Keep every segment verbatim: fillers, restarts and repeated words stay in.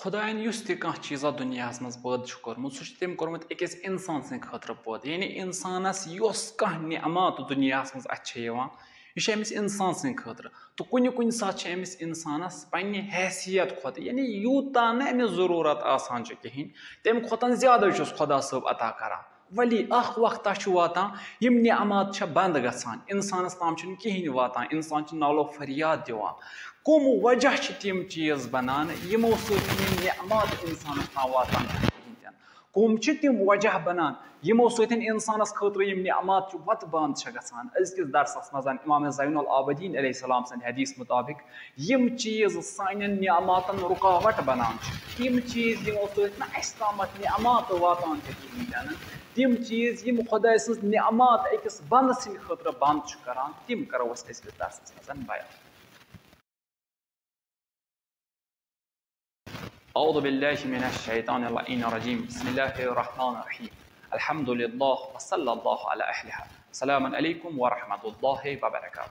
خۄدایَن یُس تہِ کانٛہہ چیٖزا دُنیاہَس منٛز پٲدٕ چھُ کوٚرمُت، سُہ چھُ تٔمۍ کوٚرمُت أکِس اِنسان سٕنٛدِ خٲطرٕ پٲدٕ۔ یعنی اِنسانَس یۄس کانٛہہ نعمت دُنیاہَس منٛز اَتھِ چھےٚ یِوان، یہِ چھِ أمِس اِنسان سٕنٛدِ خٲطرٕ۔ تہٕ کُنہِ کُنہِ ساتہٕ چھِ أمِس اِنسانَس پنٛنہِ حیثیت کھۄتہٕ، یعنی یوٗتاہ نہٕ أمِس ضروٗرت آسان چھُ کِہیٖنۍ، تَمہِ کھۄتہٕ زیادَے چھُس خۄدا صٲب عطا کران۔ ولی اکھ وقتہ چھُ واتان، یِم نعمات چھِ بنٛد گژھان، اِنسانَس تام چھُنہٕ کِہیٖنۍ واتان، اِنسان چھُ نالو فریاد دِوان۔ کُم وجہ چھِ تِم چیٖز بنان، یِمو سۭتۍ یِم نعمات اِنسانَس تام واتان چھِ کِہیٖنۍ تہِ نہٕ؟ کُم چھِ تِم وجہ بنان، یِمو سۭتۍ اِنسانَس خٲطرٕ یِم نعمات چھِ وَتہٕ بنٛد چھِ گژھان؟ أزکِس درسَس منٛز امام زین العابدین علیہ السلام سٕنٛدِ حدیث مطابق یِم چیٖز سانٮ۪ن نعماتَن رُکاوٹ بنان چھِ، یِم چیٖز یِمو سۭتۍ نہٕ اَسہِ تامَتھ نعمات واتان چھِ کِہیٖنۍ تہِ نہٕ، تِم چیٖز یِم خۄداے سٕنٛز نعمات أکِس بنٛدٕ سٕنٛدِ خٲطرٕ بنٛد چھُ کران، تِم کرو أسۍ أزکِس درسَس منٛز بیان۔ اعوذ باللہ من الشیطان اللعین الرجیم۔ بسم اللہ الرحمن الرحیم۔ الحمد للہ وصلی اللہ علی اہلہا۔ السلام علیکم ورحمۃ اللہ وبرکاتہ۔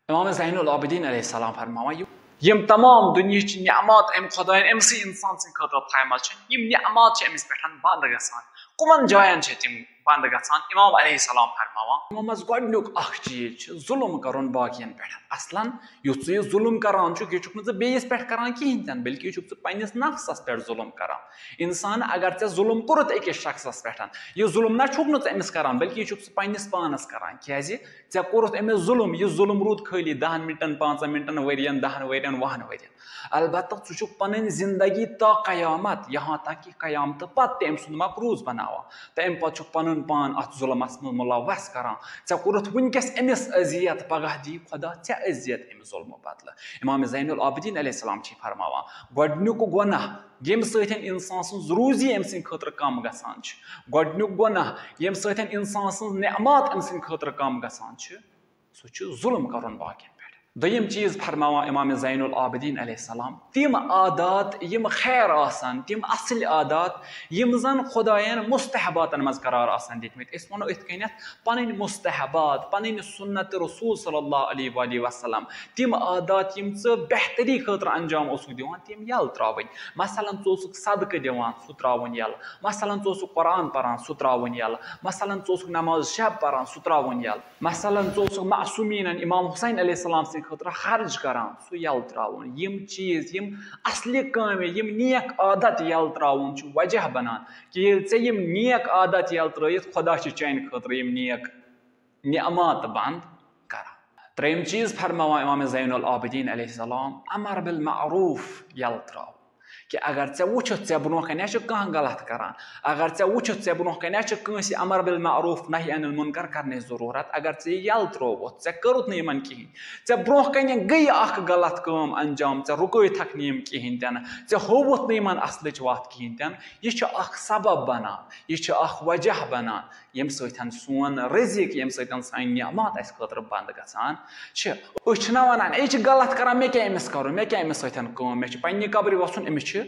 امام زین العابدین علیہ السلام فرماوان، یِم، یِم تمام دُنیہٕچ نعمات أمۍ خۄدایَن أمۍ سٕے اِنسان سٕنٛدِ خٲطرٕ تھایمَژٕ چھِ، یِم نعمات چھِ أمِس پٮ۪ٹھ بنٛد گژھان۔ کٕمَن جایَن چھِ تِم بنٛد گژھان؟ امام علیہ السلام فرماوان، یِمو منٛز گۄڈٕنیُک اکھ چیٖز چھُ ظُلُم کَرُن باقیَن پٮ۪ٹھ۔ اصلاً یُتھ ژٕ یہِ ظُلُم کران چھُکھ، یہِ چھُکھ نہٕ ژٕ بیٚیِس پٮ۪ٹھ کران کِہیٖنۍ تہِ نہٕ، بلکہِ یہِ چھُکھ ژٕ پنٛنِس نفسَس پٮ۪ٹھ ظُلُم کران۔ اِنسان، اگر ژےٚ ظُلُم کوٚرُتھ أکِس شخصَس پٮ۪ٹھ، یہِ ظُلُم نہ چھُکھ نہٕ ژٕ أمِس کران، بلکہِ یہِ چھُکھ ژٕ پنٛنِس پانَس کران۔ کیٛازِ؟ ژےٚ کوٚرُتھ أمِس ظُلُم، یہِ ظُلُم روٗد خٲلی دَہَن مِنٹَن، پانٛژَن مِنٹَن، ؤرِیَن، دَہَن ؤرِیَن، وُہَن ؤرِیَن۔ البتہ ژٕ چھُکھ پنٕنۍ زندگی تا قیامت، یہاں تک کہ قیامتہٕ پتہٕ تہِ أمۍ سُنٛد مقروض بناوان۔ تہٕ اَمہِ پتہٕ چھُکھ پنُن پان اَتھ ظُلمَس منٛز مُلوث کران۔ ژےٚ کوٚرُتھ وٕنکیٚس أمِس اذیت، پگاہ دی خۄدا ژےٚ اذیت اَمہِ ظُلمہٕ بدلہٕ۔ امام زین العابدین علیہ السلام چھِ فرماوان، گۄڈٕنیُک گۄناہ، ییٚمہِ سۭتۍ اِنسان سٕنٛز روٗزی أمۍ سٕنٛدِ خٲطرٕ کم گژھان چھِ، گۄڈٕنیُک گۄناہ، ییٚمہِ سۭتۍ اِنسان سٕنٛز نعمات أمۍ سٕنٛدِ خٲطرٕ کم گژھان چھِ، سُہ چھُ ظُلُم کرُن باقین پٮ۪ٹھ۔ دوٚیِم چیٖز فرماوان امام زین العابدین علیہ السلام، تِم عادات، یِم خیر آسن، تِم اصل عادات، یِم زن خۄداین مستحباتن منٛز قرار آسن دِتمٕتۍ۔ أسۍ ونو یِتھ کٔنٮ۪تھ، پنٕنۍ مستحبات، پنٕنۍ سنت رسول صلی اللہ علیہ وآلہ وسلم، تِم عادات، یِم ژٕ بہتری خٲطرٕ انجام اوسُکھ دِوان، تِم یلہٕ ترٛاوٕنۍ۔ مثلاً، ژٕ اوسُکھ صدقہٕ دِوان، سُہ ترٛاوُن یلہٕ۔ مثلاً، ژٕ اوسُکھ قرآن پران، سُہ ترٛاوُن یلہٕ۔ مثلاً، ژٕ اوسُکھ نماز شب پران، سُہ ترٛاوُن یلہٕ۔ مثلاً، ژٕ اوسُکھ معصومیٖنن امام حسین علیہ السلام سٕنٛدِ خٲطرٕ خرٕچ کران، سُہ یلہٕ ترٛاوُن۔ یِم چیٖز، یِم اصلہِ کامہِ، یِم نیک عادت یلہٕ ترٛاوُن چھُ وجہ بنان کہِ ییٚلہِ ژےٚ یِم نیک عادت یلہٕ ترٛٲیِتھ، خۄدا چھُ چانہِ خٲطرٕ یِم نیک نعمات بنٛد کران۔ ترٛیٚیِم چیٖز فرماوان امام زین العابدین علیہ السلام، امر بالمعروف یلہٕ ترٛاوُن۔ کہِ اگر ژےٚ وٕچھُتھ ژےٚ برونٛہہ کنہِ چھُ کانٛہہ غلط کران، اگر ژےٚ وٕچھُتھ ژےٚ برونٛہہ کنہِ چھُ کٲنٛسہِ امر بالمعروف نہی عن المنکر کرنٕچ ضروٗرت، اگر ژےٚ یہِ یلہٕ ترٛووُتھ، ژےٚ کٔرُتھ نہٕ یِمن کِہینۍ، ژےٚ برونٛہہ کنہِ گٔیہِ اکھ غلط کٲم انجام، ژےٚ رُکٲوتھکھ نہٕ یِم کِہینۍ تہِ نہٕ، ژےٚ ہووُتھ نہٕ یِمن اصلٕچ وتھ کِہینۍ تہِ نہٕ، یہِ چھُ اکھ سبب بنان، یہِ چھُ اکھ وجہ بنان، ییٚمہِ سۭتۍ سون رزق، ییٚمہِ سۭتۍ سانہِ نعمات اسہِ خٲطرٕ بنٛد گژھان چھِ۔ أسۍ چھِنہ ونان، "یہِ چھِ غلط کران، مےٚ کیٛاہ أمِس کرُن، مےٚ کیٛاہ أمِس سۭتۍ کٲم، مےٚ چھُ پننہِ قبرِ وسُن، أمِس چھِ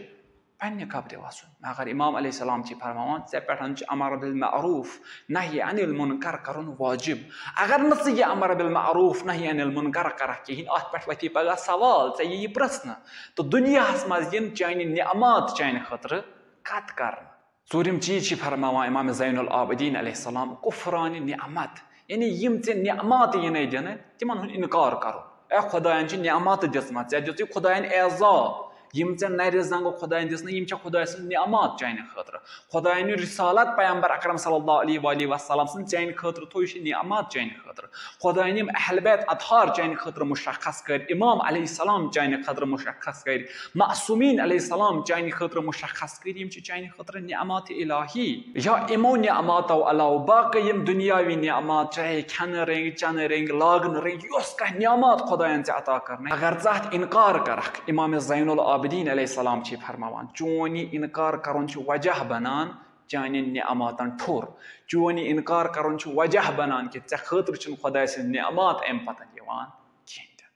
پننہِ قبرِ وسُن۔" مگر امام علیہ السلام چھِ فرماوان، ژےٚ پٮ۪ٹھ چھُ امر بالمعروف نہی عن المنکر کرُن واجب۔ اگر نہٕ ژٕ یہِ امر بالمعروف نہی عن المنکر کرکھ کِہینۍ، اتھ پٮ۪ٹھ وتھی پگاہ سوال، ژےٚ یِیہِ پرژھنہٕ، تہٕ دُنیاہس منٛز یِن چانہِ نعمات چانہِ خٲطرٕ قطع کرنہٕ۔ ژوٗرِم چیٖز چھِ فرماوان امام زین العابدین علیہ السلام، کفران نعمت، یعنی یِم ژےٚ نعمات یِنَے دِنہٕ، تِمن ہُنٛد انکار کرُن۔ اے، خۄدایَن چھِ نعمت دِژمٕژ، ژےٚ دِژٕے خۄدایَن اعزاز، یِم ژےٚ نَرِ زنٛگہٕ خۄدایَن دِژنَے، یِم چھےٚ خۄداے سٕنٛز نعمت چانہِ خٲطرٕ۔ خۄدایَن یہِ رسالت پیغمبر اکرم صلی اللہ علیہ وآلہ وسلم سٕنٛز چانہِ خٲطرٕ تھوٚو، یہِ چھِ نعمت چانہِ خٲطرٕ۔ خۄدایَن یِم اہل بیت اطہار چانہِ خٲطرٕ مشخص کٔرۍ، امام علیہ السلام چانہِ خٲطرٕ مشخص کٔرۍ، معصومین علیہ السلام چانہِ خٲطرٕ مشخص کٔرۍ، یِم چھِ چانہِ خٲطرٕ نعمات الہی۔ یا یِمو نعماتو علاوٕ باقٕے یِم دُنیاوی نعمات، چاہے کھٮ۪نہٕ رٔنگۍ، چٮ۪نہٕ رٔنگۍ، لاگنہٕ رٔنگۍ، یۄس کانٛہہ نعمات خۄدایَن ژےٚ عطا کرنَے، اگر ژٕ اتھ انکار کرکھ، امام زین العابدین علیہ السلام چھِ فرماوان، چون یہِ انکار کرُن چھُ وجہ بنان چانٮ۪ن نعماتن ٹھوٚر۔ چون یہِ انکار کرُن چھُ وجہ بنان کہِ ژےٚ خٲطرٕ چھِنہٕ خۄداے سٕنٛز نعمات امہِ پتہٕ یِوان کِہینۍ تہِ۔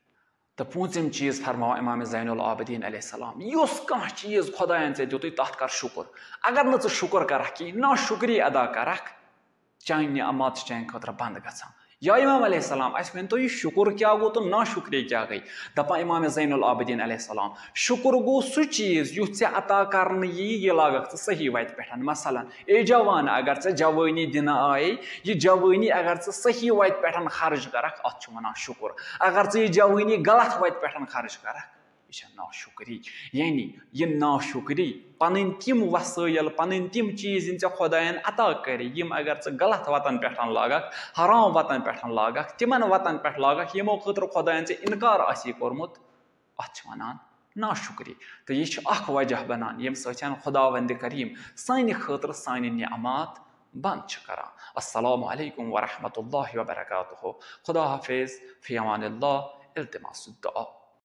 تہٕ پوٗنٛژِم چیٖز فرماوان امام زین العابدین علیہ السلام، یُس کانٛہہ چیٖز خۄدایَن ژےٚ دیُتُے، تَتھ کر شُکُر۔ اگر نہٕ ژٕ شُکُر کرکھ کِہیٖنۍ، نا شُکری ادا کرکھ، چانہِ نعمات چھِ چانہِ خٲطرٕ بنٛد گژھان۔ یا امام علیہ السلام، اسہِ ؤنۍ تو، یہِ شُکُر کیٛاہ گوٚو تہٕ ناشُکری کیٛاہ گٔے؟ دپان امام زین العابدین علیہ السلام، شُکُر گوٚو سُہ چیٖز یُتھ ژےٚ عطا کرنہٕ یی، یہِ لاگکھ ژٕ صحیح وتہِ پٮ۪ٹھ۔ مثلاً، اے جوان، اگر ژےٚ جوٲنی دِنہٕ آیے، یہِ جوٲنی اگر ژٕ صحیح وتہِ پٮ۪ٹھ خرٕچ کرکھ، اتھ چھُ ونان شُکُر۔ اگر ژٕ یہِ جوٲنی غلط وتہِ پٮ۪ٹھ خرٕچ کرکھ، یہِ چھےٚ ناشُکری۔ یعنی یہِ ناشُکری، پنٕنۍ تِم وسٲیل، پنٕنۍ تِم چیٖز یِم ژےٚ خۄداین عطا کٔرۍ، یِم اگر ژٕ غلط وتن پٮ۪ٹھ لاگکھ، حرام وتن پٮ۪ٹھ لاگکھ، تِمن وتن پٮ۪ٹھ لاگکھ، یِمو خٲطرٕ خۄداین ژےٚ انکار آسی کوٚرمُت، اتھ چھِ ونان ناشُکری۔ تہٕ یہِ چھُ اکھ وجہ بنان، ییٚمہِ سۭتۍ خۄداوند کریم سانہِ خٲطرٕ سانہِ نعمات بند چھِ کران۔ السلام علیکم ورحمۃ اللہ وبرکاتہ۔ خدا حافظ، فی امان اللہ، التماس الدعا۔